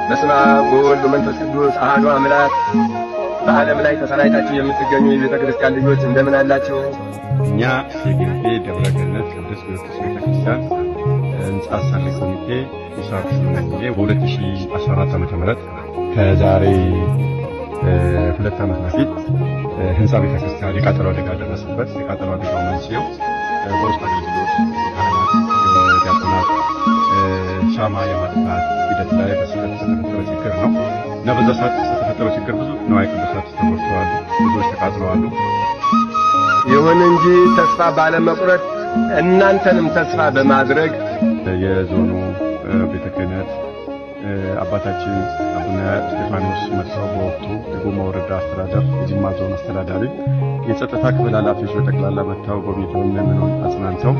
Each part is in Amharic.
በስመ አብ ወወልድ ወመንፈስ ቅዱስ አሐዱ አምላክ። በዓለም ላይ ተሰራጭታችሁ የምትገኙ የቤተ ክርስቲያን ልጆች እንደምን አላችሁ? እኛ የግንቤ ደብረ ገነት ቅዱስ ጊዮርጊስ ቤተክርስቲያን ህንጻ አሰሪ ኮሚቴ ሂሳብ ሹም ነኝ። በ2014 ዓ.ም ከዛሬ 2 ዓመት በፊት ህንፃ ቤተክርስቲያን የቃጠሎ አደጋ ደረሰበት። የቃጠሎ አደጋው መንስኤው በውስጥ አገልግሎት የካህናት፣ የዲያቆናት ሻማ የማጥፋት ሂደት ላይ በስህተት በተፈጠረ ችግር ነው እና በዛ ሰዓት በተፈጠረው ችግር ብዙ ንዋየ ቅዱሳት ተጎድተዋል፣ ብዙዎች ተቃጥለዋል። ይሁን እንጂ ተስፋ ባለመቁረጥ እናንተንም ተስፋ በማድረግ የዞኑ ቤተ ክህነት አባታችን አቡነ እስጢፋኖስ መጥተው በወቅቱ የጎማ ወረዳ አስተዳደር፣ የጅማ ዞን አስተዳዳሪ፣ የጸጥታ ክፍል ኃላፊዎች በጠቅላላ መጥተው ጎብኝተው ምዕመኑን አጽናንተው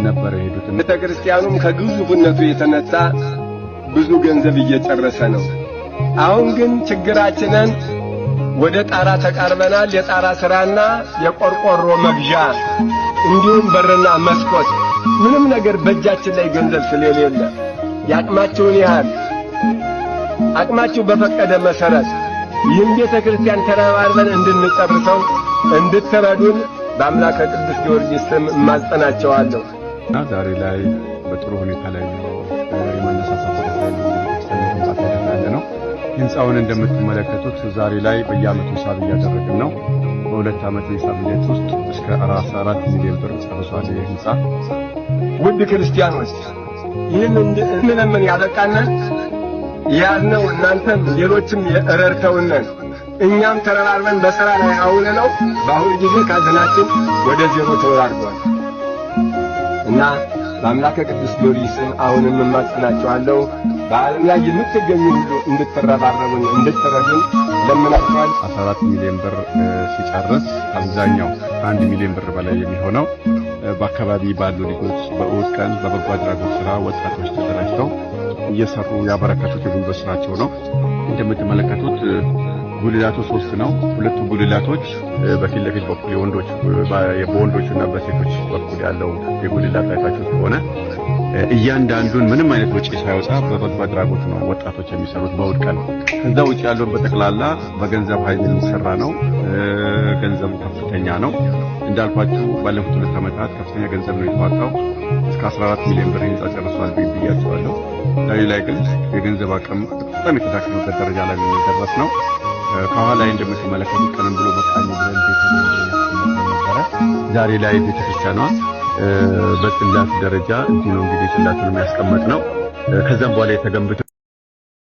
ነበር የሄዱት። ቤተ ክርስቲያኑም ከግዙፍነቱ የተነሳ ብዙ ገንዘብ እየጨረሰ ነው። አሁን ግን ችግራችንን ወደ ጣራ ተቃርበናል። የጣራ ሥራና የቆርቆሮ መግዣ እንዲሁም በርና መስኮት ምንም ነገር በእጃችን ላይ ገንዘብ ስለሌለ የአቅማችሁን ያህል አቅማችሁ በፈቀደ መሰረት ይህን ቤተ ክርስቲያን ተረባርበን እንድንጨርሰው እንድትረዱን በአምላከ ቅዱስ ጊዮርጊስ ስም እማጸናቸዋለሁ። እና ዛሬ ላይ በጥሩ ሁኔታ ላይ ነው፣ የማነሳሳት ሂደት ላይ ነው ቤተክርስቲያን መገንባት ሂደት ላይ ያለ ነው። ህንፃውን እንደምትመለከቱት ዛሬ ላይ በየዓመቱ ሂሳብ እያደረግን ነው። በ2 ዓመት የሂሳብ ሂደት ውስጥ እስከ 14 ሚሊዮን ብር ጨርሷል ይህ ህንፃ። ውድ ክርስቲያኖች፣ ይህን እንለምን ያበቃነን ያዝነው እናንተም ሌሎችም ረድተውነን እኛም ተረባርበን በሥራ ላይ አውለነው በአሁኑ ጊዜ ካዝናችን ወደ ዜሮ ተወራርዷል እና በአምላከ ቅዱስ ጊዮርጊስ ስም አሁንም እማጸናችኋለሁ። በዓለም ላይ የምትገኙ ሁሉ እንድትረባረቡን እንድትረዱን ለምናችኋል። 14 ሚሊዮን ብር ሲጨርስ አብዛኛው ከ1 ሚሊዮን ብር በላይ የሚሆነው በአካባቢ ባሉ ልጆች በእሁድ ቀን በበጎ አድራጎት ስራ ወጣቶች ተደራጅተው እየሰሩ ያበረከቱት የጉልበት ስራቸው ነው። እንደምትመለከቱት ጉልላቱ ሶስት ነው። ሁለቱ ጉልላቶች በፊት ለፊት በኩል የወንዶች በወንዶቹ እና በሴቶች በኩል ያለው የጉልላት አይታችሁት ከሆነ እያንዳንዱን ምንም አይነት ወጪ ሳይወጣ በበጎ አድራጎት ነው ወጣቶች የሚሰሩት በእሁድ ቀን። ከዛ ውጭ ያለውን በጠቅላላ በገንዘብ ኃይል የሚሰራ ነው። ገንዘቡ ከፍተኛ ነው። እንዳልኳችሁ ባለፉት 2 ዓመታት ከፍተኛ ገንዘብ ነው የተዋጣው። እስከ 14 ሚሊዮን ብር ህንጻ ጨርሷል ብያቸዋለሁ። ዛሬ ላይ ግን የገንዘብ አቅም በጣም የተዳከመበት ደረጃ ላይ ነው የደረስነው። ከኋላ እንደምትመለከቱት ቀደም ብሎ በቃኝ ብለን ቤት ነበረ። ዛሬ ላይ ቤተክርስቲያኗ በጽላት ደረጃ እዚህ ነው እንግዲህ ጽላቱን የሚያስቀምጥ ነው። ከዛም በኋላ የተገንብቶ